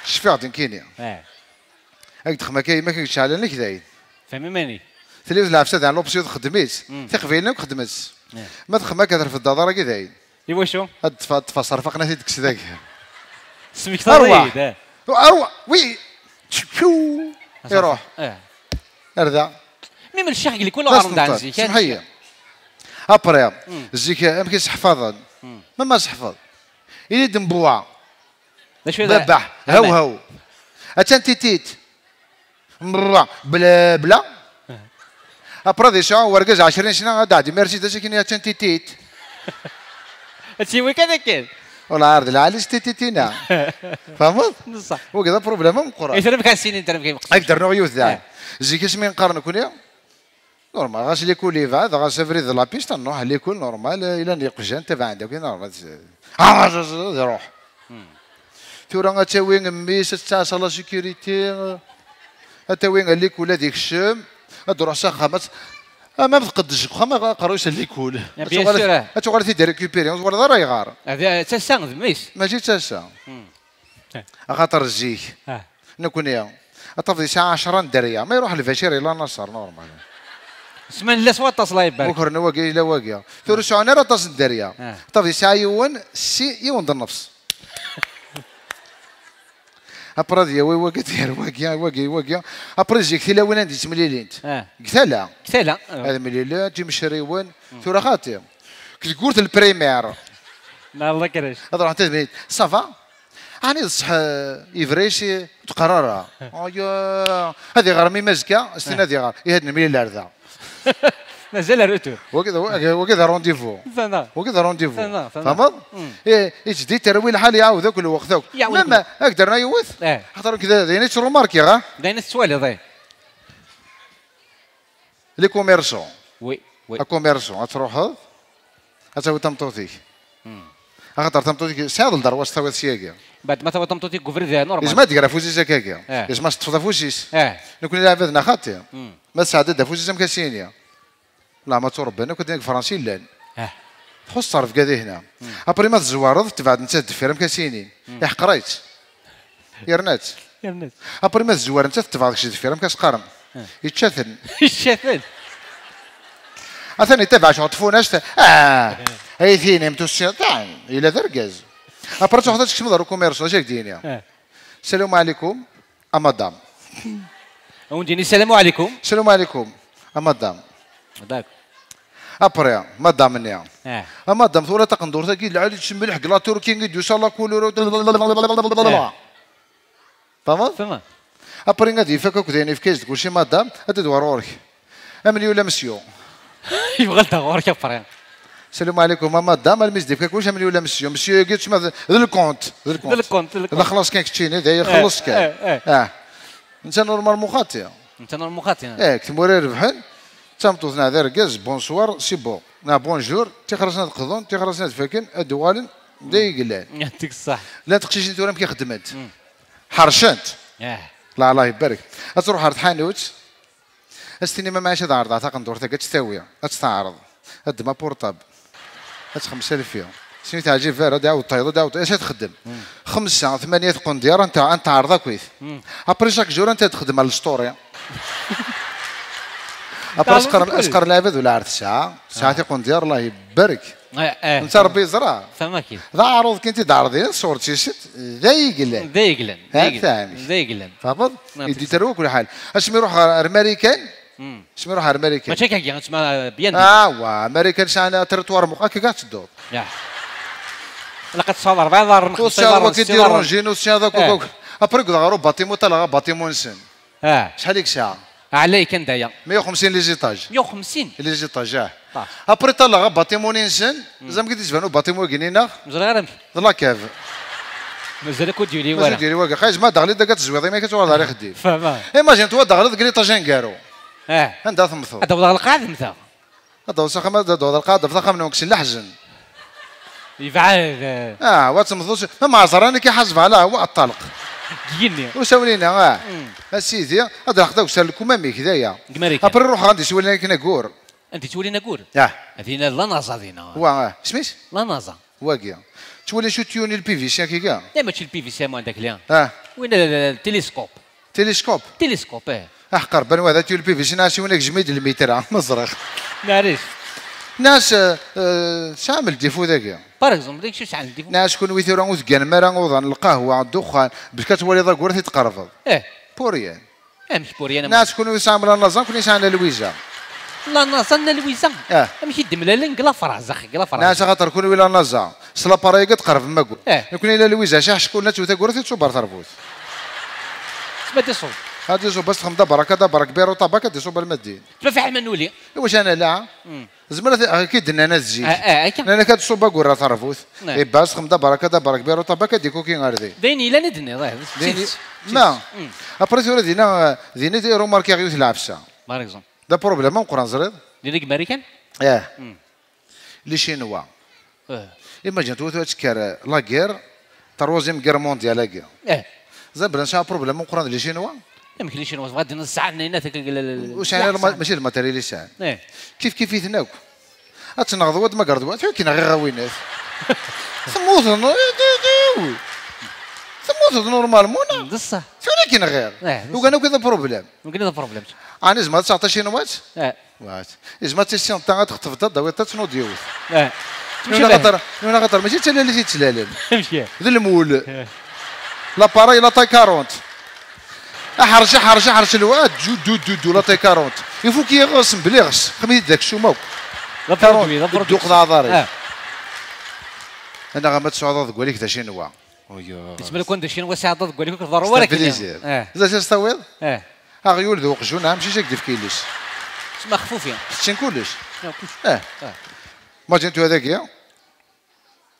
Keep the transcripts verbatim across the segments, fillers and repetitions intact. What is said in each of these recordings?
Cfiɣ-d nekkini. Ad k-d-xma akka yemma-k, ad k-d-ceɛlen lak dayen. Fhem iman-ik. Tella lɛefsa daɛn l'option txeddem-itt. Tiqbayliyin akk xeddmen-tt. Ma texma akka terfed aḍar-agi dayen. Iwacu? Ad ṭṭef, ad ṭṭef aṣerfaq, ad t-id-kkes dagi. Smektaḍ-iyi-d. Arwaḥ. Wi. Tšu. Iruḥ. Ar da. Mi mel ccix deg likul ɣer nda zik. Semḥ-iyi. Après, zik amek i seḥfaḍen? Ma ma seḥfaḍ. Ini-d mbuwa. D acu i d- Babaḥ, haw haw. Attan titit. Mrra, bla bla. Après ad yesɛu wergaz ɛecrin sna, ad d-ɛeddi merci d asakin, attan titit. Ad tiwi kan akken. Wala ɛard lɛali s tititina. Fahmeḍ? Neṣṣaḥ. Wagi d aproblem ameqqran. Ay, tram kan sinin, tram kan. Ad k-d-rnuɣ yiwet daɛi. Zik asmi nqar nekni, normal, ɣas likul yebɛed, ɣas abrid d la piste, nruḥ likul normal, ilan yeqjan, tabaɛen dagi, normal. Ah, iruḥ. Tura ad tawi mmi-s, ad tettɛassa la sécurité, ad tawi likul ad ikcem, ad d-ruḥ s axxam, ad, ama ad tqeddec deg uxxam, aqerruy-is likul. Ad tuɣal, ad tuɣal ad t-id-récupérer, ur tuɣal ara yeɣar. D tasa d mmi-s. Mačči d tasa. Axaṭer zik, nekkni, ad tafeḍ yesɛa ɛecra n dderya. Ma iruḥ Lbacir, yella Naṣer, normal. Sman llas waṭas, la ibarek. Ukren wagi, yella wagi. Tura ur sɛun ara aṭas n dderya. Ad tafeḍ yesɛa yiwen, si, yiwen d nnefs. Après ad yawi wagi, ad yerr wagi, wagi, wagi. Après zik tilawin anda yettemlilint. Deg tala. Deg tala. Ad mlilent, imcerriwen. Tura xaṭi. Deg wurt n primaire. Neɣ la crèche. Ad ruḥent ad mlilint. Ça va? Ɛni d ṣṣeḥ, eh, yebra-yas i, ur d-qqar ara. Aya, ad iɣer mi mazekka, s tin ad iɣer. Ihi ad nemlil ar da. Mazal retour. Wagi d, wagi, wagi d rendez-vous. Fehmeɣ. Wagi d rendez-vous. Fehmeɣ, fehmeɣ. Tfehmeḍ? Eh, yetteddi terwi lḥal, iɛawed akk lweqt akk. Iɛawed akk. Même, ad k-d-rnu yiwet? Axaṭer nekk d, d ayen i ttrumarkiɣ, ah. D ayen i tettwaliḍ, eh. Les commerçants. Oui, oui. Akummerçant, ad truḥeḍ, ad tawiḍ tameṭṭut-ik. Axaṭer tameṭṭut-ik, tesɛiḍ lderwa s tawiḍ syagi. Baɛd ma tawiḍ tameṭṭut-ik deg ubrid, eh, normal. Yezmer ad d-ger afus-is akkagi. Yezmer ad s-teṭṭfeḍ afus-is. Nekni d iɛbaden a xaṭi. Ma tesɛedda-d afus-is, amek ad s-yini? Leɛmer tturebban akk, akken deg Fransa i llan. Txuṣṣ ttrebga di hna. Après ma tzewreḍ, tebɛed netta deffir, amek ad s-yini? Iḥqer-itt. Yerna-tt. Yerna-tt. Après ma tzewwer netta, tebɛed kečč deffir, amek ad s-qqaren? Yečča-ten. Yečča-ten. Atan yettabaɛ ccɣel tfunast. Ah, ay tinimt ussiḍ. Ah, yella d argaz. Après truḥeḍ ad tkecmeḍ ɣer ukummerçant, acu ak-d-yini? Salam ɛlikum, a madame. Ad wen-d-yini salam ɛlikum. Salam ɛlikum, a madame. D'accord. Après, madame-nni. A madame, tura taqendurt-agi lɛali, tcemmelḥ deg la Turquie, i d-yusa la couleur. Tfehmeḍ? Tfehmeḍ. Après ad ifak akk d ayen ifka-as-d kulci, madame, ad d-war ɣur-k. Amelyul a monsieur. Yebɣa ad d-ɣur-k après. Salam ɛlikum a madame, almi s-d-ifka kulci, amelyul a monsieur. Monsieur-agi tma d, d lkont, d lkont. D lkont, d lkont. D xlaṣ kan keččini, d aya xelleṣ kan. Eh, eh. Ah. Netta normalement xaṭi. Netta normalement xaṭi, ah. Eh, deg tmura irebḥen, d tameṭṭut neɣ d argaz, bonsoir, c'est bon. Neɣ bonjour, tixrasin ad qḍun, tixrasin ad faken, ad d-uɣalen, d ay yellan. Yɛṭik ṣṣeḥ. Llant teqcicin tura amek i xeddment. Ḥercent. Ah. La, Allah ibarek. Ad truḥ ɣer tḥanut, ad s-tini: "Ma maɛic ad ɛerḍeɣ taqendurt-agi, ad tt-tawi, ad tt-teɛreḍ, ad ddem apurṭab, ad texmes alfi." Sin teɛǧib ara, ad ɛawed tayeḍ, ad ɛawed, acu ad txeddem? Xemsa, tmanya tqendyar, ad n-, ad n-teɛreḍ akkit. Après chaque jour, anta ad txeddem ɣer lsṭuri? Après, asqer, asqer lɛibad ula ar tesɛa, tesɛa tiqendyar, Allah ibarek. Eh, eh. Netta Rebbi yeẓra. Fehmeɣ-k. D aɛruḍ kan i d-ɛerḍen, ṣṣuṛt-is, d ay yellan. D ay yellan, d ay yellan. D ay yellan. Tfehmeḍ? Yeddi-d akk lḥal. Asmi iruḥ ɣer, ɣer Marikan, asmi iruḥ ɣer Marikan. Mačči akka, tma, bien. Awa, Marikan sɛan atriṭwar meqqar, akka ad tedduḍ. Ilaq ad tesɛuḍ rebɛa iḍarren, xemsa iḍarren, ssya iḍarren. Ur tesɛiḍ wagi d iḍarren. Après, wwḍeɣ ɣer ubatimu, ṭṭaleɣ abatimu-nsen. Acḥal i yesɛa? Ɛlay kan d aya. Meyya u xemsin les étages. Meyya u xemsin? Les étages, ah. Après, ṭṭaleɣ abatimu-nni-nsen, ẓer amek i d-yettban ubatimu-agi-nni, neɣ? Ur ẓriɣ ara amek. D la cave. Mazal akk ur d-yuli wara. Mazal ur d-yuli wara. Xayz, ma d-teɣliḍ, ad tezwiḍ, imi akka tuɣaleḍ ɣer ixeddim. Fehmeɣ. Imagine, tura ad d-teɣliḍ deg l'étage n garru. Anda ara temmteḍ? Ad d-awḍeɣ lqaɛa ad mmteɣ. Ad d-taweḍ s axxam, ad d-taweḍ lqaɛa, ad d-tafeḍ axxam-nwen kksen leḥzen. Yebɛed. Ah, wa temmteḍ, ma meɛẓer, anek iḥaseb ala, wa ṭṭalq. Deg yigenni. Ur sawlin, ah. A sidi, ad d-raqeḍ akk s lkum amek, d aya. Deg Marikan. Après, ruḥeɣ anda i ttwalin akken aggur. Anda i ttwalin aggur? Ah. Dina d la NASA, dina. Wa, ah. Isem-is? La NASA. Wagi. Ttwalin s utiyun n le P V C, akka. Eh, mačči le P V C, ma d akli. Ah. Win, euh, télescope. Télescope. Télescope, eh. Aḥqer, ban wa d atyulpi bi sin ɛasiwen agzem-id lmitra, ma ẓriɣ. Maɛlic. Nas, tesɛam ldifu dagi. Par exemple, dagi sɛan ldifu. Nas, kunwi tura ur tganem ara uḍan, lqahwa, ddexxan, bes ka twaliḍ aggur ad t-id-tqerbeḍ. Eh. Pour rien. Amek pour rien? Nas, kunwi tesɛam la naẓa, kunwi yesɛan la lwiza. La naẓa n la lwiza? Eh. Amek i d-mlalen deg la fraze, axi, deg la fraze? Nas, axaṭer kunwi la naẓa. S laparay-agi ad tqerbem aggur. Eh. Nekni la Lwiza Caḥ Ckul ad twet aggur ad t-tṣubb ɣer terbut. Sma d-iṣubb. Ad iṣubb, ad s-texdem d abaraka d abarak biru ṭabak ad iṣubb alma d din. Tura fiḥel ma nuli. Iwacu ana la? Zemmer ad k-id-nnan ad zik. Eh, eh, akka. Nnan ak ad tṣubb aggur ɣer terbut. Eh. Ibba ad s-texdem d abaraka d abarak biru ṭabak ad ikuki ɣer din. D ayen yellan i d-tenniḍ, eh, d tidet. Ma. Après tura dina, dina i rumarkiɣ yiwet lɛefsa. Par exemple. D aproblème ameqqran ẓriḍ. Dina deg Marikan? Eh. Les Chinois. Imagine, tura ad tekker la guerre, troisième guerre mondiale-agi. Ẓer belli nesɛa problème meqqren d les Chinois. Amek les Chinois? Tebɣa ad d-tiniḍ sɛan ayen akk. Ur sɛin ara, mačči d matériel i sɛan. Kif kif-iten akk. Ad tenɣeḍ wa, d-tmagreḍ wa, tura k-nɣiɣ a winat. Temmuteḍ, temmuteḍ normalement, neɣ? D ṣṣeḥ. Tura k-nɣiɣ. Ugan akk d problème. Ugan d problème. Ɛni tzemreḍ ad tesɛuḍ tacinwat? Yezmer ad tissineḍ ta ad txeṭbeḍ ad d-tawiḍ ta ad tnuḍ yiwet. Yiwen axaṭer, yiwen axaṭer mačči d talalit i ttlalen. D lmul. L'appareil, la taille quarante. Aḥerc, aḥerc, aḥerc lwa, du, du, du, du, la taille quarante. Ifuk yiɣes, mebla iɣes. Xmi d aksum akk. Quarante, dduq d aɛḍari. Anaɣ ma tesɛuḍ deg walik d acinwa. Yezmer kan d acinwa sɛiḍ deg walik ur k-ḍerru wara. Stabiliser. D acu as-tawiḍ? Aɣyul d uqjun, amcic ad k-d-ifk iles. Sma xfufi. Tetten kullec. Kullec. Eh. Imagine tura dagi,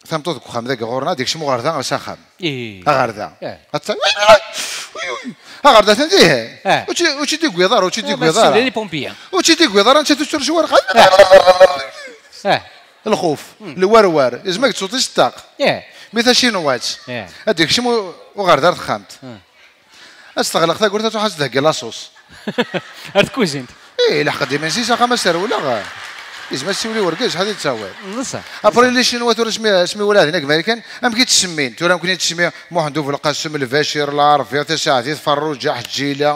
tameṭṭut deg uxxam dagi ɣur-neɣ, ad ikcem uɣerda s axxam. Aɣerda. Aɣerda atan dihin. Ur tt-id-igwiḍ ara, ur tt-id-igwiḍ ara. Ur tt-id-igwiḍ ara, netta tustur cwar. Lxuf, lwerwer, yezmer ad k-d-tsuṭ i s ṭṭaq. Mi tacinwat, ad d-ikcem uɣerda ar texxamt. Ad s-teɣleq tawwurt, ad truḥ ad s-d-theggi laṣus. Ar tkuzint. Ih, ilḥeq-d iman-is s axxam, ad s-rewleɣ. Yezmer ad s-siwel i urgaz, ḥad i d-tawiḍ. Après les Chinois tura asmi, asmi waladen ak Marikan, amek i tt-semmin? Tura nekkni nettsemmi Muḥend Ubelqasem, Lbacir, Lɛerbi, Tasaɛdit, Ferruǧa, Ḥeǧǧila.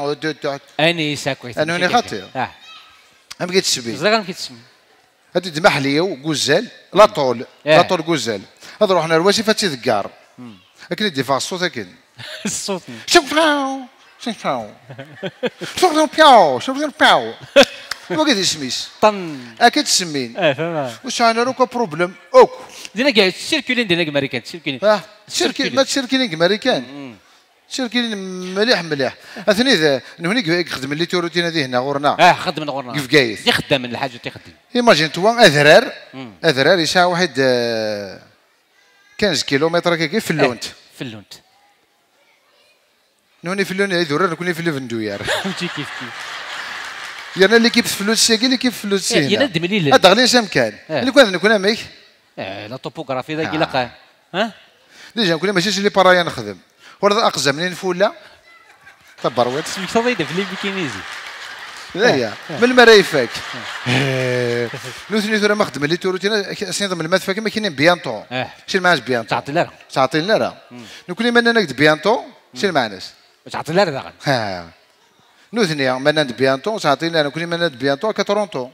Ayen i yesɛa akk. Anwi xaṭi? Amek i tt-semmin? Ẓriɣ amek i tt-semmin. Ad d-maḥliw g uzzal, la tôle, la tôle g uzzal. Ad ruḥen ar wasif ad tt-ideggar. Akken i d-iffeɣ ṣṣut akken. Ṣṣut. Cimcaw! Cimcaw! Cimcaw! Cimcaw! Wagi d isem-is. Ṭan. Akka i tt-semmin. Ur sɛin ara akk problème akk. Din agi ttcirculin din agi Marikan, ttcirculin. Ma ttcirculin deg Marikan. Ttcirculin mliḥ mliḥ. Atni d nutni i ixeddmen les touristines ad ihna ɣur-neɣ. Ah, xeddmen ɣur-neɣ. Deg Bgayet. D ixeddamen lḥaǧa i xeddmen. Imagine-t wa adrar, adrar yesɛa waḥid, eh, quinze kilomètres akkagi, fellunt. Fellunt. Nutni fellunt, idurar, nekkni fellunt n duyar. Mačči kif kif. Yerna l'équipe tfellut syagi, l'équipe tfellut syin. Yerna d-mlilen. Ad d-ɣlin s amkan. Nekkni d nekkni amek? Eh, la topographie dagi ilaq. Déjà nekkni mačči s les paras i nexdem. Wala d aqzam-nni n Fula. Taberwiḍt. Tesmektaḍ-iyi-d ɣef les mécanisés. Daya, melmi ara ifak? Nutni tura ma xedmen les touristines, ad s-tiniḍ melmi ad faken, akken bientôt. Acu lmeɛna-s bientôt? Ur ttɛeṭṭil ara. Ur ttɛeṭṭilen ara. Nekkni ma nnan-ak-d bientôt, acu lmeɛna-s? Ur ttɛeṭṭil ara daɣen. Nutni ma nnan-d bientôt, ur ttɛeṭṭilen ara. Nekkni ma nnan-d bientôt, akka trente ans.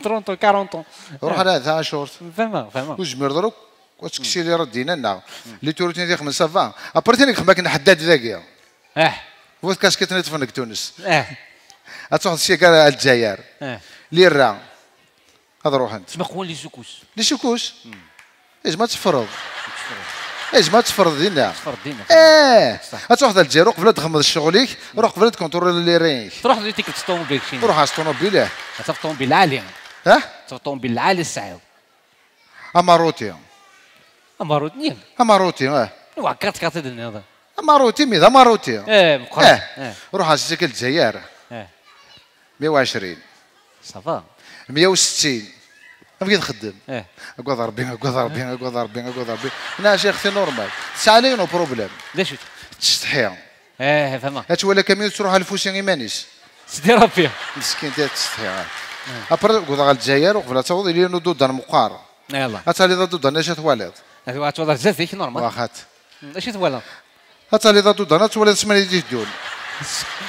Trente ans, quarante ans. Ruḥ ala tɛacurt. Fehmeɣ, fehmeɣ. Ur tezmireḍ ara akk ad tekkes ilir dinna-nneɣ. Les touristines ad ixedmen ça va. Après tin i ixedmen akken ḥeddad dagi. Bu tkaskiṭ-nni ṭṭfen deg Tunes. Ad truḥeḍ sya gar Lezzayer. Lira. Ad ruḥent. Ttmeqwen les secousses. Les secousses. Yezmer ad teffreḍ. Yezmer ad teffreḍ dinna. Teffreḍ dinna. Eh! Ad truḥeḍ ar Lezzayer, uqbel ad txedmeḍ ccɣel-ik, ruḥ qbel ad tkunṭruliḍ lira-ik. Truḥeḍ i tikkelt s ṭumubil keččini. Ruḥ s ṭumubil, eh. Ad tafeḍ ṭumubil lɛali. Eh? Ad tafeḍ ṭumubil lɛali tesɛiḍ. Amaruti. Amaruti. Amaruti, eh. Wa, quatre quatre i d-tenniḍ. Amaruti, mi d amaruti. Eh, meqqar. Eh. Ruḥ ar zik ar Lezzayer. Eh. Meyya u ɛecrin. Ça va. Meyya u settin. Amek i txeddem? Eh. Agad Rebbi, agad Rebbi, agad Rebbi, agad Rebbi. Nna, a ccix, c'est normal. Tesɛa lay no problème. D acu-t? Tettsetḥi. Eh, fehmeɣ. Ad twali akamyun tettruḥ ar lfusi iman-is. Sidi Rebbi. Meskint, ad tettsetḥi. Après, wwḍeɣ ɣer Lezzayer, uqbel ad taweḍ, yella yiwen ududan meqqar. Yallah. Ad taliḍ adudan, acu ad twaliḍ? Ad twaliḍ zdat-ik, normal. Waxat. Hmm, acu twalaḍ? Ad taliḍ adudan, ad twaliḍ ssmana i d-iteddun.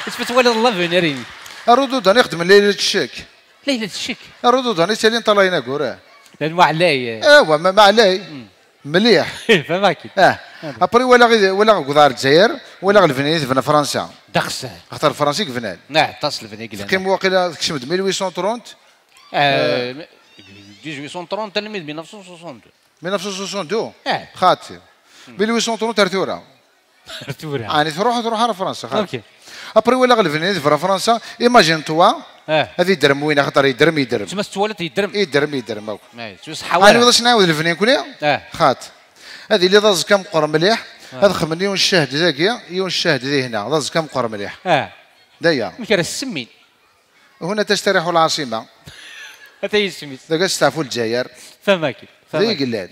Isma twaliḍ l'avenir-inek. Arududan ixeddmen Layla Tcek. Layla Tcek. Arududan ittalin ṭalayen agura. Llan waɛlay. Ewa, ma, ma ɛlay. Mliḥ. Fahmeɣ-k. Ah. Après, walaɣ, walaɣ deg uḍar Lezzayer, walaɣ lebni i tebna Fransa. Daxel. Axaṭer Fransa i yebnan. Nah, aṭas lebni i yellan. Teqqim waqila tekcem-d mil huit cent trente. Euh, dix-huit cent trente, almi d mil neuf cent soixante-deux. Mil neuf cent soixante-deux? Eh. Xaṭi. Mil huit cent trente ar tura. Ar tura. Ɛni truḥ, truḥ ar Fransa, xaṭi. Ok. Après, walaɣ lebni i tebra Fransa, imagine-toi, eh, ad idrem win, axaṭer idrem, idrem. Tma tettwaliḍ idrem. Idrem, idrem akk. Eh, tettwaseḥḥa. Ɛni wala s-nɛiwed lebni nekkni? Eh. Xaṭi. Ad iliḍ aẓekka meqqer mliḥ, eh, ad xemmen yiwen ccahd dagi, yiwen ccahd dihna, d aẓekka meqqer mliḥ. Eh. D aya. Amek ara s-semmin? هنا تستريح العاصمة. Ata yisem-is. Dagi ad testeɛfu Lezzayer. Fahmeɣ-k. D ay yellan.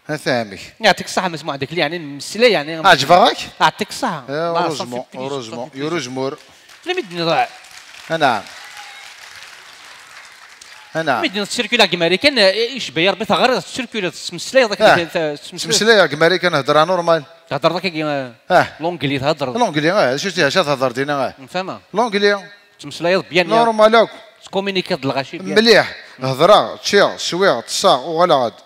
Ha, fahmeɣ-k. Yeɛṭik ṣṣeḥḥa, Mass Muḥend Akli, yeɛni nemmeslay, yeɛni. Ɛejbeɣ-ak? Yeɛṭik ṣṣeḥḥa. Eh, heureusement, heureusement. Yurezmur. Lmi d-nniḍ. Anaɛam. Anaɛam. Lmi d-nniḍ ttcirculeɣ deg Marikan, eh, icebba-yi Rebbi taɣriḍ, tettcirculeḍ, tettmeslayeḍ akken, eh, tettmeslayeḍ. Ttmeslayeɣ deg Marikan, heddreɣ normal. Thedreḍ akka, eh, ah, l'anglais, thedreḍ. L'anglais, eh, acu, acu thedreḍ dinna, eh? Fahmeɣ. L'anglais. Tettmeslayeḍ bien, ya. Normal akk. Tettkominikeḍ d lɣaci bien. Mliḥ. Hedreɣ, ččiɣ, swiɣ, ṭṭseɣ, uɣaleɣ-d.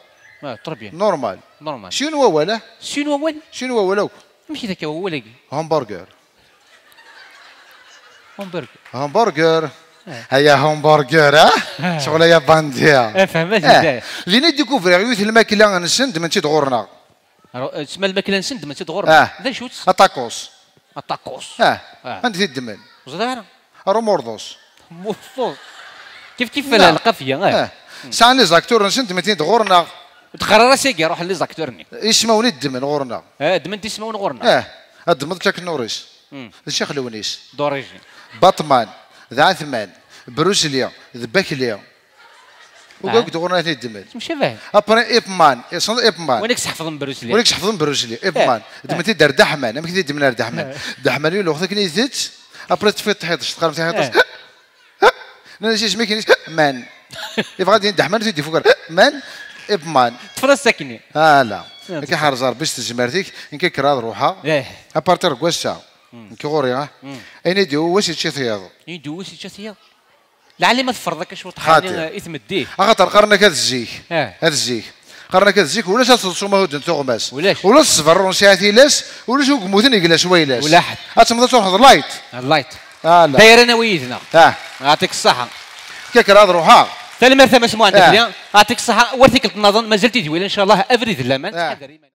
Ah, très bien. Normal. Normal. S yiwen wawal, ah? S yiwen wawal? S yiwen wawal akk. Amek i d-akka wawal-agi? Hamburger. Hamburger. Hamburger. Eh. Aya hamburger, ah? Eh. Ccɣel aya bandi. Eh, fehmeɣ. Eh. Din i découvriɣ yiwet lmakla-nsen, ddmen-tt-id ɣur-neɣ. Ro-, eh, tesma lmakla-nsen, ddmen-tt-id ɣur-neɣ. Ah. D acu-tt? Aṭakos. Aṭakos. Ah. Ah. Anda t-id-ddmen? Ur ẓriɣ ara. Ar umurḍus. Muṭṭus. Kif kif la lqafya, eh. Eh. Sɛan les acteurs-nsen, ddmen-ten-id ɣur-neɣ. Ur d-qqar ara sagi, ruḥen les acteurs-nni. Ismawen i ddmen ɣur-neɣ. Eh, ddmen-d ismawen ɣur-neɣ. Eh. Ad ddmeḍ Chuck Norris. Hmm. D Ccix Lewnis. D'origine. Batman, d Ɛetman, Bruce Lee, d Bakli. Ugaw deg ɣur-neɣ ad ten-id-ddmen. Temcabahen. Après, Ip Man. Issen Ip Man. Win i iseḥfḍen Bruce Lee. Win i iseḥfḍen Bruce Lee. Ip Man. Ddmen-t-id ar Dda Ḥman. Amek i t-id-ddmen ar Dda Ḥman? Dda Ḥman, yiwen lweqt akken itett, après teffiḍ tḥiṭ, teqqarem tḥiṭ. Nnan-as isem-ik, inna-as Man. Yebɣa ad d-yini Dda Ḥman, ur t-id-ifuk ara. Man, Ip Man. Ṭṭfeḍ-as akkenni. Ala. Akka ḥerz Rebbi s tezmert-ik, nekk kker ad ruḥeɣ. Eh. À partir n wass-a, nekk ɣur-i, ah. Ayen i d-iwwi wass, yečča-t yiḍ. Ayen i d-iwwi wass, yečča-t yiḍ. Lɛali ma teffreḍ akka cwiṭ ḥani, eh, i tmeddit. Axaṭer qqaren-ak ad zik. Eh. Ad zik. Qqaren-ak ad zik, ulac ad teḍsum ahudden tuɣmas. Ulac. Ulac ṣṣber ur nesɛi tilas, ulac ur yemmuten yegla s wayla-s. Ulaḥed. Ad temmteḍ ad truḥeḍ light. Ah, light. Ala. Dayra nawi yid-neɣ. Ah. Yeɛṭik ṣṣeḥḥa. Akka kker ad ruḥeɣ. Tanemmirt a Mass Muḥend Akli. Yeɛṭik ṣṣeḥḥa. War tikkelt nniḍen, mazal tidwil, ncallah, abrid n laman. Ah. Ttḥadar iman-ik.